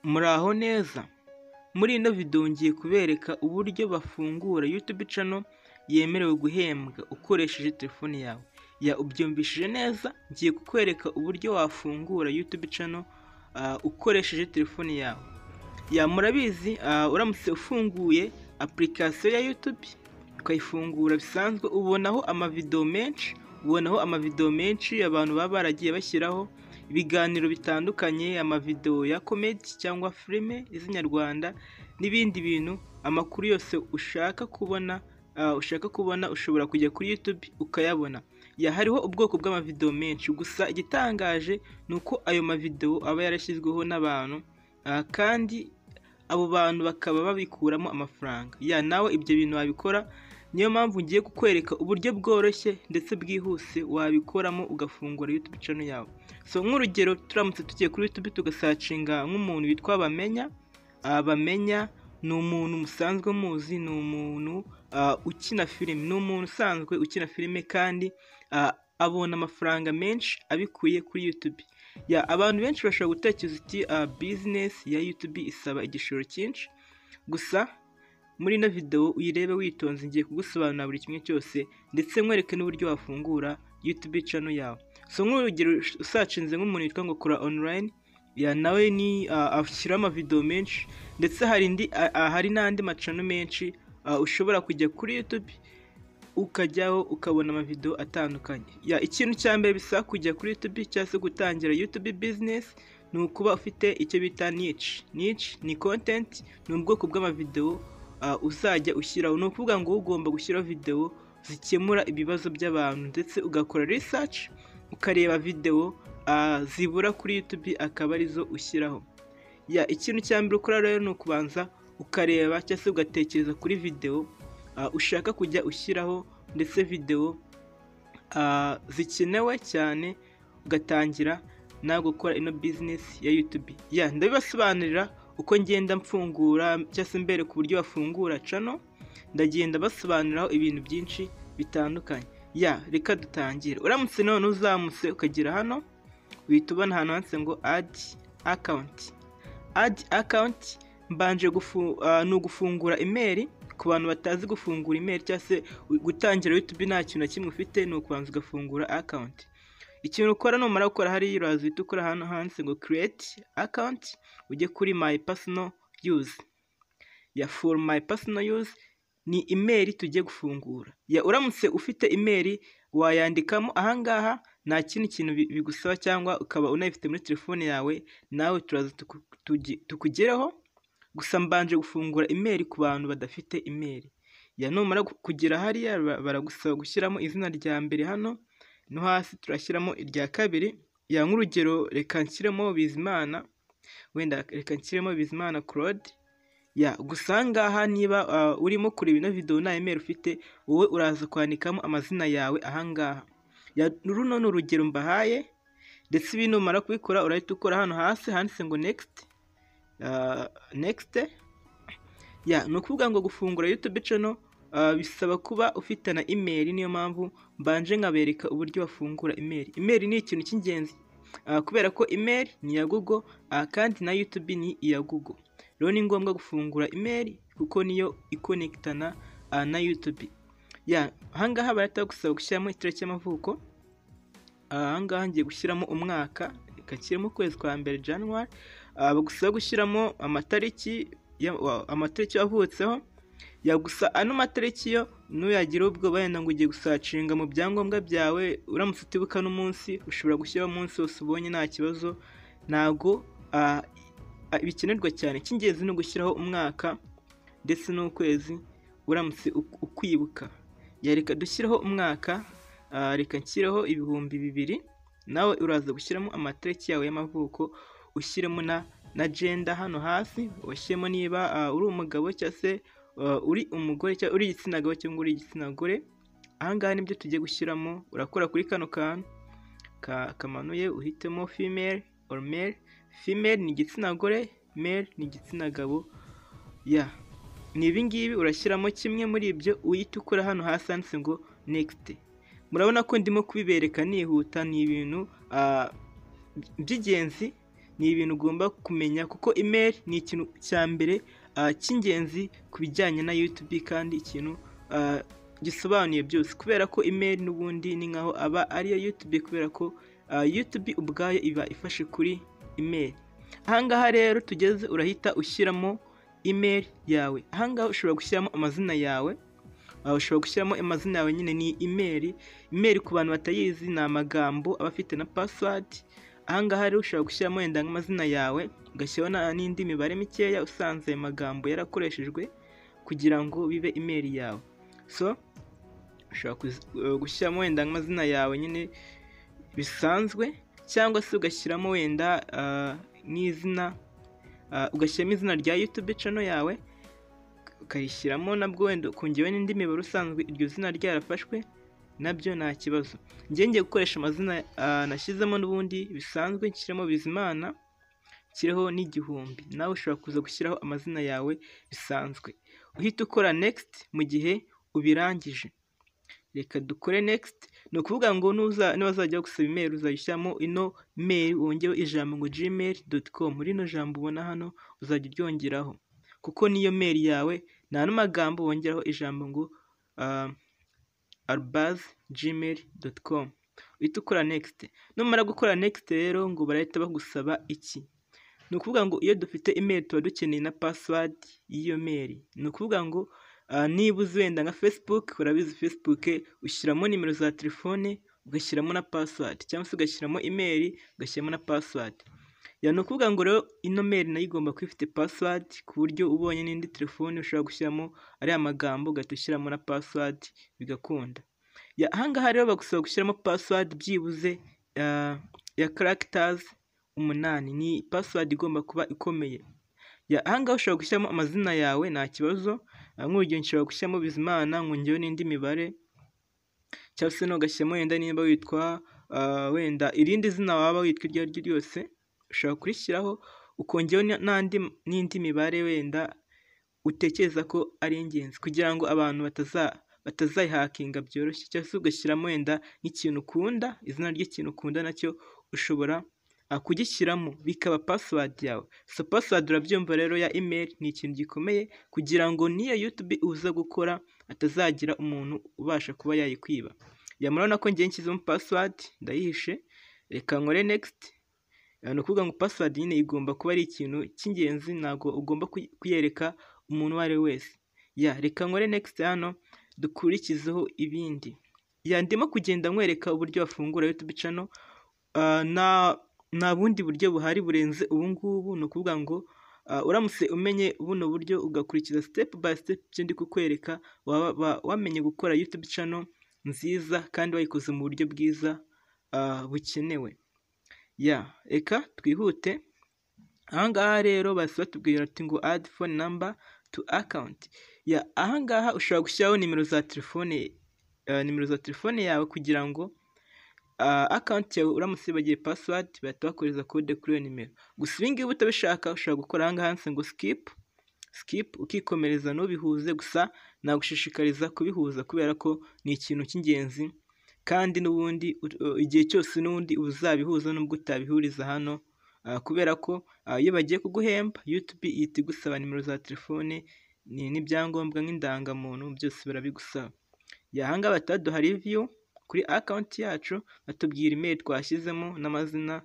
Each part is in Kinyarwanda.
Muraho neza? Muri ino video ngiye kubereka uburyo bafungura YouTube channel yemerewe guhembwa ukoresheje telefone yawe. Ya, ubyumvishije neza, ngiye kukwereka uburyo wafungura YouTube channel ukoresheje telefone yawe. Ya, murabizi, uramutse ufunguye application ya YouTube ukayifungura bisanzwe, ubonaho amavideo menshi, ubonaho amavideo menshi abantu baba baragiye bashyiraho ibiganiro bitandukanye, amavideo ya comedy cyangwa filime z'inyarwanda n'ibindi bintu. Amakuru yose ushaka kubona ushobora kujya kuri YouTube ukayabona. Ya, hariho ubwoko bw'amavideo menshi, gusa igitangaje ni uko ayo mavideo aba yarashyizweho n'abantu, kandi abo bantu bakaba babikuramo amafaranga. Ya, nawe ibyo bintu wabikora. Niyo mpamvu ngiye kukwereka uburyo bworoshye ndetse bwihuse wabikoramo ugafungura YouTube channel yawe. So nk'urugero, turamutse tugiye kuri YouTube tugasearchinga nk'umuntu witwa Bamenya. Bamenya ni umuntu musanzwe muzi, ni umuntu ukina filime, ni umuntu usanzwe ukina filime kandi abona amafaranga menshi abikuye kuri YouTube. Ya, abantu benshi bashobora gutekereza uti business ya YouTube isaba igishoro cyinshi. Gusa muri ino video uyirebe witonze, ngiye kugusobanurira buri kimwe cyose ndetse nkwereke n'uburyo wafungura YouTube channel yawe. So nk'urugero, usearchinze nk'umuntu witwa ngo Kora Online, ya, nawe ni ashyiraho amavideo menshi, ndetse hari n'andi machannel menshi ushobora kujya kuri YouTube ukajyaho ukabona amavideo atandukanye. Ya, ikintu cya mbere bisaba kujya kuri YouTube cyangwa se gutangira YouTube business ni ukuba ufite icyo bita niche. Niche ni content, ni ubwoko bw'amavideo uzajya ushyiraho. Ni ukuvuga ngo ugomba gushyiraho video zikemura ibibazo by'abantu, ndetse ugakora research ukareba video zibura kuri YouTube akaba arizo ushyiraho. Ya, ikintu cya mbere ukora rero ni ukubanza ukareba cyangwa se ugatekereza kuri video ushaka kujya ushyiraho, ndetse video zikenewe cyane, ugatangira nawe gukora ino business ya YouTube. Ya, ndabibasobanurira uko ngenda mfungura cyangwa se mbereka uburyo bafungura channel, ndagenda basobanuriraho ibintu byinshi bitandukanye. Ya, reka dutangire. Uramutse none uzamutse ukagera hano, uhita ubona ahantu handitse ngo "Add account". Add account mbanje ni ugufungura email. Ku bantu batazi gufungura email cyangwa se gutangira YouTube nta kintu na kimwe ufite, ni ukubanza ugafungura account. Ikintu ukora, numara gukora hariya, uraza uhita ukora hano handitse ngo "Create account", ujye kuri "My personal use". Ya, "For my personal use" ni email tugiye gufungura. Ya, uramutse ufite email wayandikamo ahangaha, nta kindi kintu bigusaba, cyangwa ukaba unayifite muri telefone yawe, nawe turaza tukugereho. Gusa mbanje gufungura email ku bantu badafite email. Ya, numara kugera hariya, baragusaba gushyiramo izina rya mbere hano, no hasi turashyiramo irya kabiri. Ya, nk'urugero reka nshyiremo Bizimana, wenda reka nshyiremo Bizimana Claude. Ya, gusa aha ngaha niba urimo kureba ino video nta email ufite, wowe uraza kwandikamo amazina yawe aha ngaha. Ya, runo ni urugero mbahaye. Ndetse ibi numara kubikora urahita ukora hano hasi handitse ngo "Next". Next. Ya, ni ukuvuga ngo gufungura YouTube channel bisaba kuba ufite na email, niyo mpamvu mbanje nkabereka uburyo bafungura email. Email ni ikintu cy'ingenzi kubera ko email ni iya Google, kandi na YouTube ni iya Google. Rero ni ngombwa gufungura email kuko niyo iconnectana na YouTube. Ya, ahangaha barahita bagusaba gushyiramo itariki y'amavuko. Ahangaha ngiye gushyiramo umwaka, reka nshyiremo ukwezi kwa mbere, January. Bagusaba gushyiramo amatariki wavutseho. Ya, gusa ano matariki yo nuyagira ubwoba wenda ngo ugiye gusearchinga mu byangombwa byawe, uramutse utibuka n'umunsi ushobora gushyiraho umunsi wose ubonye, nta kibazo, ntago bikenerwa cyane. Icy'ingenzi ni ugushyiraho umwaka ndetse n'ukwezi uramutse ukwibuka. Ya, reka dushyireho umwaka, reka nshyireho 2000. Nawe uraza gushyiramo amatariki yawe y'amavuko, ushyiremo na gender hano hasi, washyiremo niba uri umugabo cyangwa se uri umugore, cyangwa uri igitsina gabo cyangwa uri igitsina gore. Ahangaha nibyo tugiye gushyiramo. Urakora kuri kano kantu kamanuye, uhitemo female or male. Female ni igitsina gore, male ni igitsina gabo. Ya, ni ibingibi, urashyiramo kimwe muri ibyo, uhita ukora hano hasi handitse ngo "Next". Murabona ko ndimo kubibereka nihuta, ni ibintu by'ingenzi. Ni ibintu ugomba kumenya, kuko email ni ikintu cya mbere cy'ingenzi ku bijyanye na YouTube, kandi ikintu gisobanuye byose, kubera ko email n'ubundi ni nkaho aba ariyo YouTube, kubera ko YouTube ubwayo iba ifashe kuri email. Ahangaha rero tugeze, urahita ushyiramo email yawe. Ahangaha ushobora gushyiramo amazina yawe, ushobora gushyiramo amazina yawe nyine ni email. Email, ku bantu batayizi, ni amagambo aba afite na password. Ahangaha rero ushobora gushyiramo wenda nk'amazina yawe, ugashyiraho n'indi mibare mikeya usanze ayo magambo yarakoreshejwe kugira ngo bibe email yawe. So ushobora gushyiramo wenda nk'amazina yawe nyine bisanzwe, cyangwa se ugashyiramo wenda nk'izina, ugashyiramo izina rya YouTube channel yawe, ukarishyiramo nabwo wenda ukongeyeho n'indi mibare usanzwe iryo zina ryarafashwe, nabyo nta kibazo. Njye ngiye gukoresha amazina nashyizemo n'ubundi bisanzwe, nshyiremo Bizimana, nshyireho n'1000. Nawe ushobora kuza gushyiraho amazina yawe bisanzwe, uhita ukora next mu gihe ubirangije. Reka dukore next. Ni ukuvuga ngo nibazajya bagusaba email, uzajya ushyiramo ino mail, wongereho ijambo ngo gmail.com. Rino jambo ubona hano uzajya uryongeraho, kuko niyo mail yawe, nta n'amagambo, wongeraho ijambo ngo @gmail.com, uhita ukora next. Numara gukora next rero, ngo barahita bagusaba iki? Ni ukuvuga ngo iyo dufite email tuba dukeneye na password y'iyo mail. Ni ukuvuga ngo niba uzi wenda nka Facebook, urabizi Facebook ushyiramo nimero za telefone, ugashyiramo na password, cyangwa se ugashyiramo email, ugashyiramo na password. Ya, ni ukuvuga ngo rero ino mail nayo igomba kuba ifite password, ku buryo ubonye n'indi telefone ushobora gushyiramo ariya magambo, ugahita ushyiramo na password bigakunda. Ya, ahangaha rero bagusaba gushyiramo password byibuze ya characters 8. Ni password igomba kuba ikomeye. Ya, ahangaha ushobora gushyiramo amazina yawe, nta kibazo. Nk'urugero nshobora gushyiramo Bizimana, nkongeyeho n'indi mibare, cyangwa se ugashyiramo wenda niba witwa wenda irindi zina waba witwa iryo ari ryo ryose, ushobora kurishyiraho, ukongeraho n'indi mibare wenda utekereza ko ari ingenzi kugira ngo abantu batazayihakinga byoroshye, cyangwa se ugashyiramo wenda nk'ikintu ukunda, izina ry'ikintu ukunda nacyo ushobora kugishyiramo bikaba password yawe. So password, urabyumva rero, ya email ni ikintu gikomeye kugira ngo n'iyo YouTube uza gukora hatazagira umuntu ubasha kuba yayikwiba. Ya, murabona ko ngiye nshyizemo password, ndayihishe, reka nkore next. Ni ukuvuga ngo password nyine igomba kuba ari ikintu cy'ingenzi, ntabwo ugomba kuyereka umuntu uwo ari we wese. Ya, reka nkore next hano, dukurikizeho ibindi. Ya, ndimo kugenda nkwereka uburyo wafungura YouTube channel. Nta bundi buryo buhari burenze ubu ngubu. Ni ukuvuga ngo uramutse umenye buno buryo, ugakurikiza step by step ibyo ndi kukwereka, waba wamenye gukora YouTube channel nziza kandi wayikoze mu buryo bwiza bukenewe. Ya, reka twihute. Aha ngaha rero bahise batubwira ati ngo "Add phone number to account". Ya, aha ngaha ushobora gushyiraho nimero za telefone yawe kugira ngo account yawe, uramutse wibagiwe password, bahita bakohereza code kuri iyo nimero. Gusa ibi ngibi utabishaka, ushobora gukora aha ngaha handitse ngo skip, skip, ukikomereza ntubihuze. Gusa nagushishikariza kubihuza kubera ko ni ikintu cy'ingenzi, kandi n'ubundi igihe cyose n'ubundi uzabihuza nubwo utabihuriza hano, kubera ko iyo bagiye kuguhemba YouTube ihita igusaba nimero za telefone n'ibyangombwa nk'indangamuntu, byose barabigusaba. Aha ngaha bahita baduha review kuri account yacu, batubwira email twashyizemo n'amazina,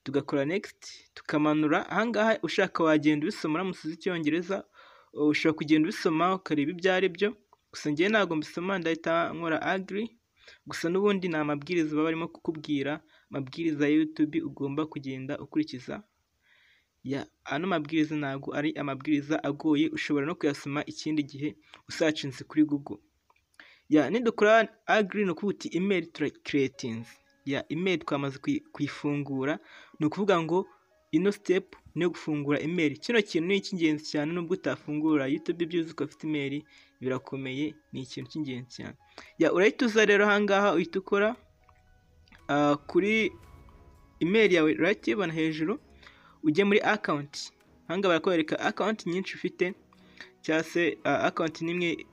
tugakora next, tukamanura. Aha ngaha ushaka wagenda ubisoma, uramutse uzi icyongereza ushobora kugenda ubisoma ukareba ibyo ari byo. Gusa njyewe ntabwo mbisoma, ndahita nkora agree. Gusa n'ubundi ni amabwiriza baba barimo kukubwira, amabwiriza ya YouTube ugomba kugenda ukurikiza. Ya, ano mabwiriza ntabwo ari amabwiriza agoye, ushobora no kuyasoma ikindi gihe usearchinze kuri Google. Ya, nidukora agree, ni ukuvuga uti email turacreatinze. Ya, email twamaze kuyifungura. Ni ukuvuga ngo ino step ni iyo gufungura email. Kino kintu ni icy'ingenzi cyane, nubwo utafungura YouTube byuzuye ukaba ufite email, birakomeye, ni ikintu cy'ingenzi cyane. Ya, urahita uza rero aha ngaha, uhita ukora kuri email yawe, urahita uyibona hejuru, ujye muri account. Aha ngaha barakwereka account nyinshi ufite, cyangwa se account n'imwe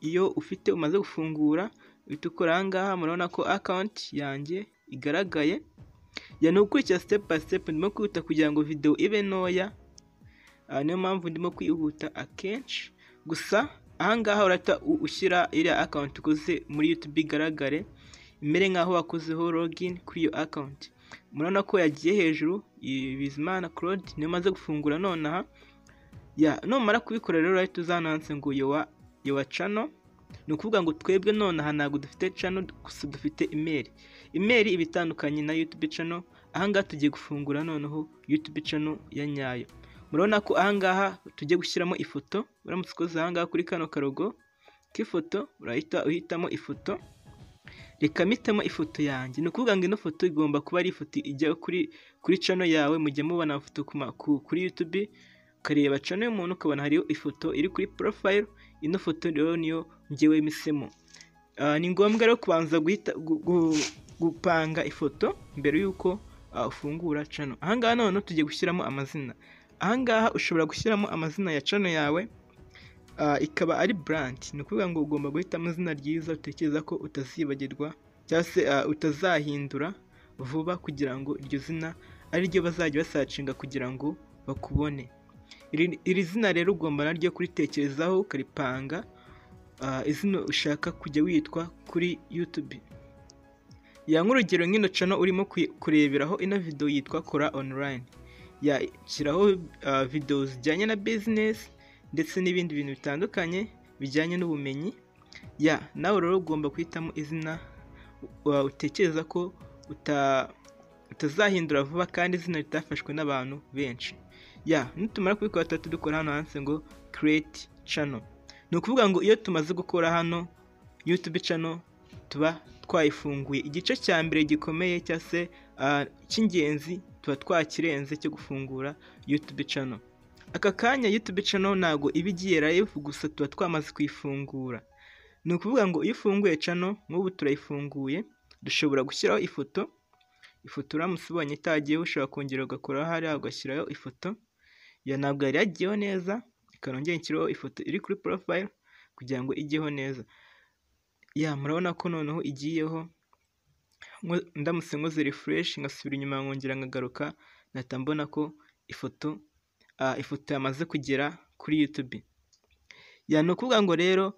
iyo ufite umaze gufungura, uhita ukora aha ngaha. Murabona ko account yanjye igaragaye. Ya, ni ugukurikira step by step. Ndimo kwihuta kugira ngo video ibe ntoya, niyo mpamvu ndimo kwihuta akenshi. Gusa ahangaha urahita ushyira iriya account ukoze muri YouTube igaragare, imere nk'aho wakozeho login kuri iyo account. Murabona ko yagiye hejuru, Bizimana Claude niyo maze gufungura nonaha. Ya, numara kubikora rero, urahita uza hano handitse ngo your channel. Ni ukuvuga ngo twebwe nonaha ntabwo dufite channel, gusa dufite email. Email iba itandukanye na YouTube channel. Ahangaha tugiye gufungura noneho YouTube channel ya nyayo. Murabona ko ahangaha tugiye gushyiramo ifoto. Uramutse ukoze ahangaha kuri kano karogo k'ifoto, urahita uhitamo ifoto. Reka mpitemo ifoto yanjye. Ni ukuvuga ngo ino foto igomba kuba ari ifoto ijya kuri channel yawe. Mujya mubona amafoto kuri YouTube, ukareba channel y'umuntu ukabona hariho ifoto iri kuri profile. Ino foto rero niyo njyewe mpisemo. Ni ngombwa rero kubanza guhita gupanga ifoto mbere y'uko ufungura channel. Ahangaha noneho tugiye gushyiramo amazina. Ahangaha ushobora gushyiramo amazina ya channel yawe, ikaba ari brand. Ni ukuvuga ngo ugomba guhitamo izina ryiza utekereza ko utazibagirwa cyangwa se utazahindura vuba, kugira ngo iryo zina ari ryo bazajya basearchinga kugira ngo bakubone. Iri zina rero ugomba naryo kuritekerezaho ukaripanga, izina ushaka kujya witwa kuri YouTube. Ya, nk'urugero nk'ino channel urimo kureberaho ino video yitwa Kora Online. Ya, shyiraho video zijyanye na business ndetse n'ibindi bintu bitandukanye bijyanye n'ubumenyi. Ya, nawe rero ugomba guhitamo izina utekereza ko utazahindura vuba kandi izina ritafashwe n'abantu benshi. Ya, nitumara kubikora tuba dukora hano handitse ngo create channel. Ni ukuvuga ngo iyo tumaze gukora hano, YouTube channel tuba twayifunguye. Igice cya mbere gikomeye cyangwa se cy'ingenzi tuba twakirenze cyo gufungura YouTube channel. Aka kanya YouTube channel ntabwo iba igiye live, gusa tuba twamaze kuyifungura. Ni ukuvuga ngo iyo ufunguye channel, nk'ubu turayifunguye, dushobora gushyiraho ifoto. Ifoto uramutse ubonye itagiyeho, ushobora kongera ugakoraho hariya ugashyiraho ifoto. Ya, ntabwo yari yagiyeho neza, reka nongere nshyireho ifoto iri kuri profile kugira ngo ijyeho neza. Ya, murabona ko noneho igiyeho. Ndamutse nkoze refresh, ngasubira inyuma nkongera nkagaruka, nahita mbona ko ifoto yamaze kugera kuri YouTube. Ya, ni ukuvuga ngo rero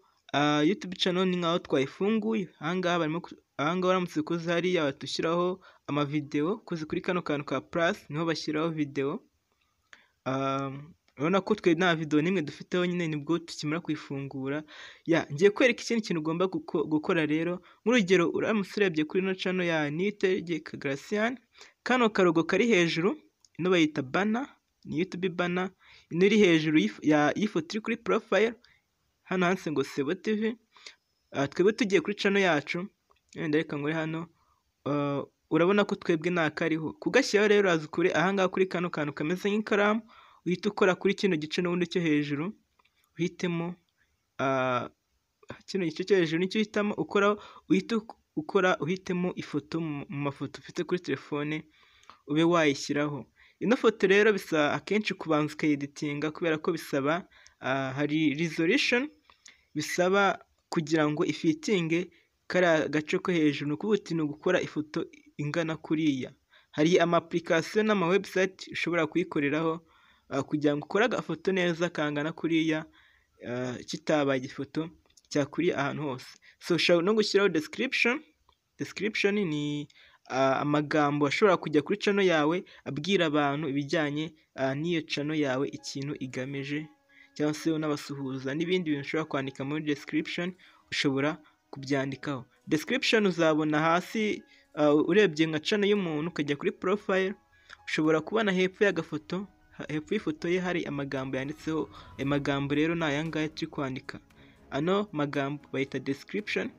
YouTube channel ni nkaho twayifunguye. Ahangaha barimo, ahangaha uramutse ukoze hariya batushyiraho amavideo. Ukoze kuri kano kantu ka plus niho bashyiraho video. Urabona ko twe nta video n'imwe dufiteho nyine, nibwo tukimara kuyifungura. Ya, ngiye kwereka ikindi kintu ugomba gukora rero. Nk'urugero uramutse urebye kuri ino channel ya Niyitegeka Gratien, kano karogo kari hejuru, ino bayita banner, ni YouTube banner. Ino iri hejuru y'ifoto iri kuri profile, hano handitse ngo Sebo TV. Twebwe tugiye kuri channel yacu, wenda reka nkore hano, urabona ko twebwe nta kariho. Kugashyiraho rero, uraza ukure ahangaha kuri kano kantu kameze nk'ikaramu, uhita ukora kuri kino gice n'ubundi cyo hejuru, uhitemo kino gice cyo hejuru, nicyo uhitamo ukoraho, uhita ukora uhitemo ifoto mu mafoto ufite kuri telefone ube wayishyiraho. Ino foto rero bisaba akenshi kubanza ukayeditinga, kubera ko bisaba hari resolution bisaba kugira ngo ifitinge kariya gace ko hejuru. Ni ukuvuga uti ni ugukora ifoto ingana kuriya. Hari ama application n'ama website ushobora kuyikoreraho kugira ngo ukore agafoto neza kangana kuriya, kitabaye igifoto cyakwiriye ahantu hose. So ushobora no gushyiraho description. Description ni amagambo ashobora kujya kuri channel yawe abwira abantu ibijyanye n'iyo channel yawe, ikintu igamije, cyangwa se unabasuhuza n'ibindi bintu ushobora kwandika muri description, ushobora kubyandikaho. Description uzabona hasi, urebye nka channel y'umuntu ukajya kuri profile, ushobora kubona hepfo y'agafoto, hepfo y'ifoto ye hari amagambo yanditseho. Ayo magambo rero ni aya ngaya turi kwandika. Ano magambo bayita description,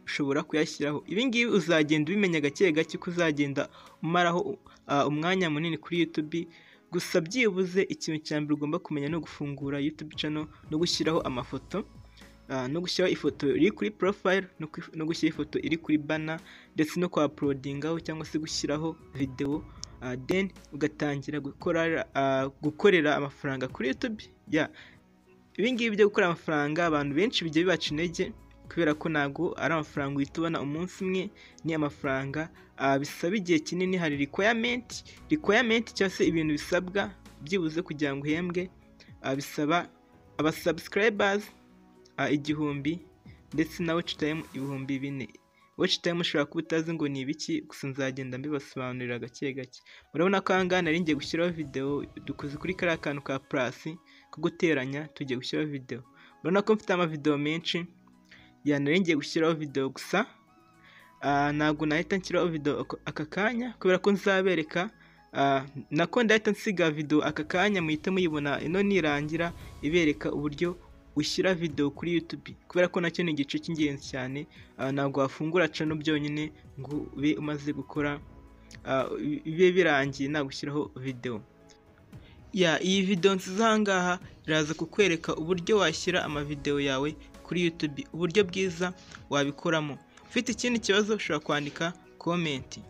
ushobora kuyashyiraho. Ibi ngibi uzagenda ubimenya gake gake uko uzagenda umaraho umwanya munini kuri YouTube. Gusa byibuze ikintu cya mbere ugomba kumenya ni ugufungura YouTube channel no gushyiraho amafoto, no gushyiraho ifoto iri kuri profile, no gushyira ifoto iri kuri banner, ndetse no kwa uploadingaho cyangwa se gushyiraho video, then ugatangira gukora, gukorera amafaranga kuri YouTube. Ya, ibi ngibi byo gukora amafaranga abantu benshi bijya bibaca intege. Kubera ko ntabwo ari amafaranga uhita ubona umunsi umwe, ni amafaranga bisaba igihe kinini. Hari requirement cyangwa se ibintu bisabwa byibuze kugira ngo uhembwe. Bisaba aba subscribers 1000 ndetse na watch time 4000. Watch time ushobora kuba utazi ngo ni ibiki, gusa nzagenda mbibasobanurira gake gake. Murabona ko aha ngaha nari ngiye gushyiraho video, dukoze kuri kariya kantu ka plus ko guteranya, tugiye gushyiraho video. Murabona ko mfite amavideo menshi ya nari ngiye gushyiraho video, gusa ntabwo nahita nshyiraho video aka kanya kubera ko nzabereka nako ndahita nsiga video aka kanya, muhite muyibona ino nirangira, ibereka uburyo ushyira video kuri YouTube, kubera ko nacyo ni igice cy'ingenzi cyane. Ntabwo wafungura channel byonyine ngo ube umaze gukora bibe birangiye nta gushyiraho video. Ya iyi video nsize aha ngaha iraza kukwereka uburyo washyira amavideo yawe kuri YouTube, uburyo bwiza wabikoramo. Ufite ikindi kibazo ushobora kwandika comment.